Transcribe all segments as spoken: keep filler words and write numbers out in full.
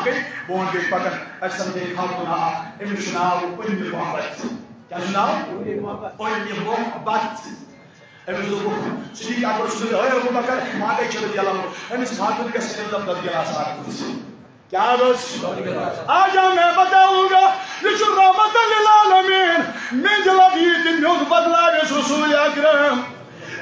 گٔے، برونٛٹھ گٔے پکان۔ اَسہِ سمجھے خاتوٗن اکھ، أمِس چھُ ناو اُمہِ محبت۔ کیٛاہ چھُ ناو؟ اُمہِ محبت۔ أمِس دوٚپُکھ، صدیق اکبر صٲبن دوٚپ، "ہے ابو بکر، ما گٔے چھِ رضی اللہ عنہ، أمِس خاتوٗن گژھِ أمِس دۄد گِلاس اکھ دِژ۔" کیا بس؟ آج میں بتاؤں گا، یہ جو رحمت للعالمین، میں جلدی دن یوگ بدلا اس رسول اکرم۔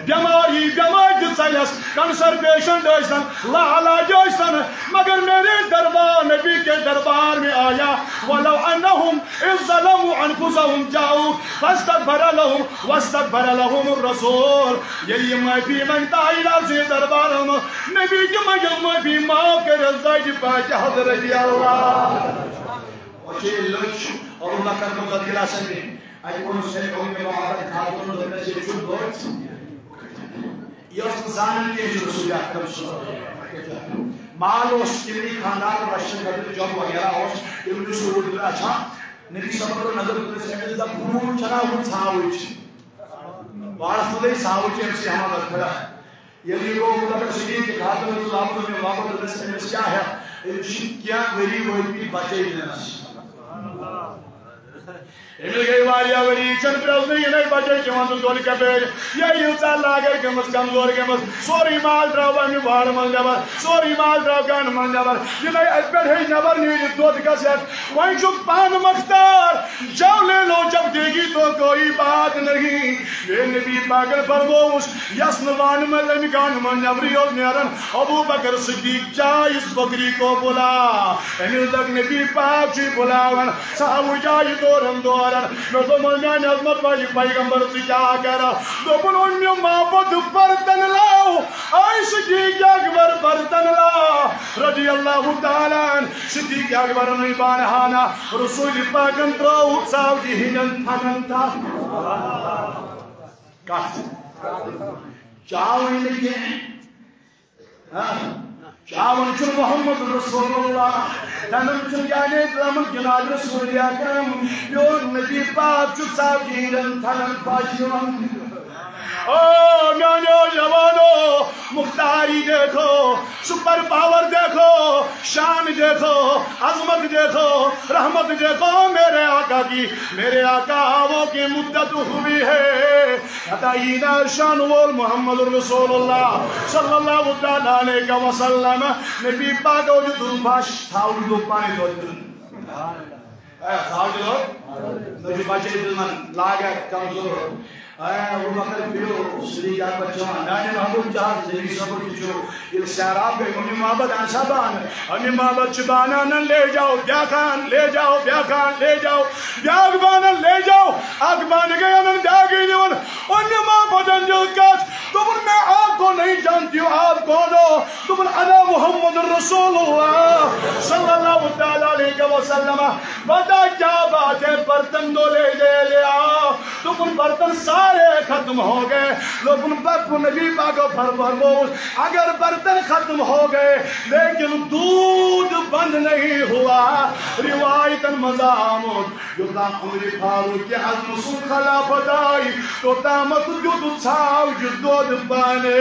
بیماری، بیماری ژلس، کینسر پیشنٹ ٲسۍتن، لاعلاج ٲسۍتن، مگر میرے دربار، نبی کے دربار میں آیا، ولو انہم اذ ظلموا انفسہم جاؤ فاستغفر لہم واستغفر لہم الرسول۔ ییٚلہِ یہِ معٲفی منٛگہِ تاجدار سٕنٛدِس دربارس منٛز، نبی تہِ منٛگہِ معٲفی، معاف کٔرِو زوجہِ پاکہِ حضرت اللہ۔ وۄنۍ چھِ یہِ لٔج ابو بکر بن عبداللہ سٕنٛدِ۔ اَتہِ ووٚنُس ہے اُمہِ محبت خاتوٗن، دوٚپنَس، ییٚتہِ چھُ لوٚژ۔ یہِ ٲس نہٕ زانان کینٛہہ یہِ چھُ رسول اکرم صلی اللہ علیہ وسلم۔ مال اوس تِمنٕے خانٛدار رچھنہٕ خٲطرٕ، جۄب وغیرہ اوس، تِم چھُ سوٗٹ تہِ رچھان۔ نبی صٲبن کوٚر نظر، دوٚپنَس، أمِس دَپ، خوٗن چھَنا ہُہ ژھاوٕج؟ وارس منٛزٕے ژھاوٕج چھِ أمۍ سٕے ہٮ۪وان لٔڑکہٕ۔ ییٚلہِ یہِ گوٚو، ابو بکر صدیق تہِ خاتوٗن رضی اللہ عنہ، مےٚ محبت، دوٚپنَس، أمِس کیٛاہ ہٮ۪تھ؟ أمِس چھِ کینٛہہ ؤری وٲتۍ مٕتۍ بَچے نہٕ۔ أمِس گٔے واریاہ ؤری، یہِ چھَنہٕ پرٛٮ۪زنٕے، یہِ نَے بَچے چٮ۪وان تہٕ دۄد کَپٲرۍ۔ یہِ ییٖژاہ لاگر گٔمٕژ، کمزور گٔمٕژ، سورُے مال درٛاو اَمہِ وارٕ منٛز نٮ۪بر، سورُے مال درٛاو گانہٕ منٛز نٮ۪بر۔ یہِ نَے اَتہِ پٮ۪ٹھَے نٮ۪بر نیرِ دۄد کَس ہٮ۪تھ۔ وۄنۍ چھُکھ پانہٕ مختار، جاؤ لے لو جب دیگی تو کوئی بات نہیں۔ میٛٲنۍ نبی پاکن فرمووُس، یَس نہٕ وانہٕ منٛز اَمہِ گانہٕ منٛز نٮ۪برٕے اوس نیران، ابو بکر صدیق جا اس بکری کو بلا۔ أمِس دوٚپ، نبی پاک چھُے بُلاوان، ژھاوُج آیہِ دوران دوران۔ مےٚ دوٚپمَس، میٛانہِ عظمت واجہِ پیغمبر، ژٕ کیٛاہ کران؟ دوٚپُن، اوٚن مےٚ محبت برتن لاو۔ آے صدیق اکبر برتن لا، رضی اللہ تعالیٰ عنہ۔ صدیق اکبرن أنۍ بانہٕ ہنا، رسول پاکن ترٛٲو ژاوجہِ ہٕنٛدٮ۪ن تھنن تھپھ۔ کتھ؟ چاوٕے نہٕ کینٛہہ۔ ہاں؟ چاوان چھُ محمد رسول اللہ، تنم چھُ یعنی ترٛمُن جناب رسول اکرم، میون نبی پاک چھُ ژاوجہِ ہٕنٛدٮ۪ن تھنن پھش دِوان۔ او میانیو جوانو، مختاری دیکھو، سپر پاور دیکھو، شان دیکھو، عظمت دیکھو، رحمت دیکھو میرے آقا کی، میرے آقا آووں کی مدت ہوئی ہے۔ عطا ییٖنہ شان وول محمد رسول اللہ صلی اللہ تعالیٰ علیہ وسلم۔ نبی پاک اوس دیُتمُت پھش، ژھاوُل دیُت پانے دۄد دیُن۔ اے، ژھاوُل دیُت۔ نہ چھُ بچے دِلن لاگتھ کمزور۔ اے، ابو بکر پیو، صدیق اکبر جوان، میانہِ محبوب جہاز نبی صبر تہِ چھُ۔ ییٚلہِ سیراب گٔے، اُمہِ محبت انسا بانہٕ۔ اُمہِ محبت چھِ بانہٕ انان، لے جاؤ، بیاکھ ان، لے جاؤ، بیاکھ ان، لے جاؤ۔ بیاکھ بانہٕ لے جاؤ، اکھ بانہٕ گٔے انان، بیاکھ گٔے نِوان۔ اُمہِ محبتن دِژ کتھ، دوٚپُن، میں آپ کو نہیں جانتی ہوں، آپ کون ہو؟ دوٚپُن، انا محمد رسول اللہ صلی اللہ تعالیٰ علیہ وسلم۔ بتا کیا بات ہے، برتن دھو لے لے لیا۔ دوٚپُن، برتن سارے ختم ہو گئے۔ دوٚپُن، بہٕ نبی پاکو فرمووُس، اگر برتن ختم ہو گئے لیکن دودھ بند نہیں ہوا، روایتن منٛز آمُت، یوٚتام عمر فاروق اعظم سُنٛد خلافت آیہِ، توٚتامَتھ دیُت ژھاوجہِ دۄد پانے۔